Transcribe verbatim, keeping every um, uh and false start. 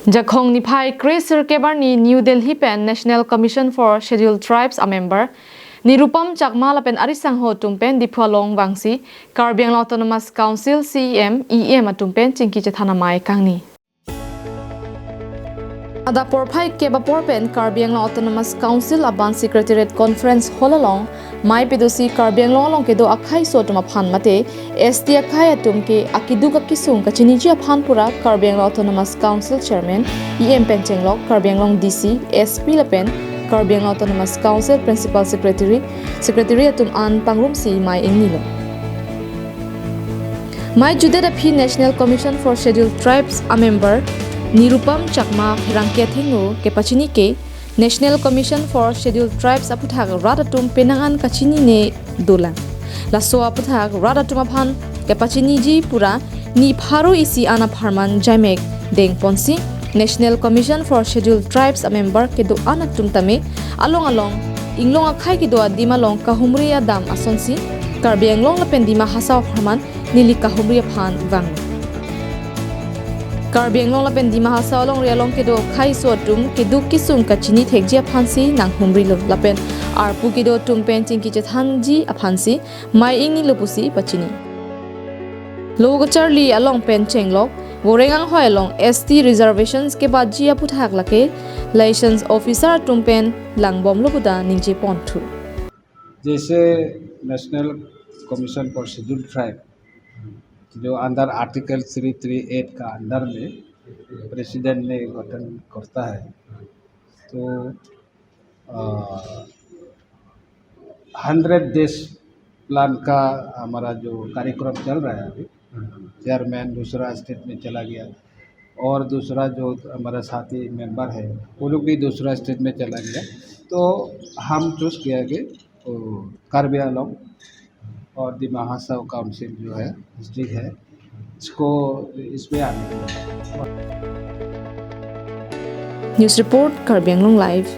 Jakhong niphai kre sirkep arni New Delhi pen National Commission for Scheduled Tribes a member Nirupam Chakma lapen arisangho atum pen Diphu along vangsi Karbi Anglong Autonomous Council C E M, E M atum pen chingki chethan amei kangni. Adap porphai kep apor pen Karbi Anglong Autonomous Council aban Secretariat Conference Hall along mei pedosi Karbi Anglong along kedo akhaiso atum aphan mate S T akhei atum ke akeduk akesung kachiniji aphan pura Karbi Anglong Autonomous Council Chairman, E M pen chenglok Karbi Anglong D C, S P lapen Karbi Anglong Autonomous Council Principal Secretary, Secretary atum an pangrumsi mei ingnilo. Mei judet aphi National Commission for Scheduled Tribes a member Nirupam Chakma pherangke athengno kepachini ke National Commission for Scheduled Tribes aphuthak rat atum penang an kachinine dolang. Laso aphuthak rat atum aphan kepachiniji pura ni pharo isi an apharman jaimek dengponsi National Commission for Scheduled Tribes a member kedo-an atum tame along along inglong akhei kedo adim along kahumri adam asonsi Karbi Anglong lapen Dima Hasao apharman neli kahumri aphan vang. Karbi Anglong lapen Dima Hasao alongri along kedo akhaiso atum keduk kesung kachini thekji aphansi nanghumrilo lapen arpu kedo atum pen chingki chethanji aphansi mei ingnilo pusi pachini. Lo kacharli along pen chenglok Goreng anghoi along S T reservations kebaji aphuthak lake liaison officer atum pen langbomlo puta ningjeponthu. जैसे national commission for schedule tribe, जो under article three three eight का under में president ने गठन करता है, तो hundred days plan का हमारा जो कार्यक्रम चल रहा है अभी, चेयरमैन दूसरा स्टेट में चला गया और दूसरा जो हमारा साथी मेंबर है, वो लोग भी दूसरा स्टेट में चला गया। तो हम चूज किया कि, तो कार्बी आंगलोंग और दिमा हासाओ काउंसिल जो है, डिस्ट्रिक्ट है, इसको, इसमें आने के लिए। News report, Karbi Anglong Live.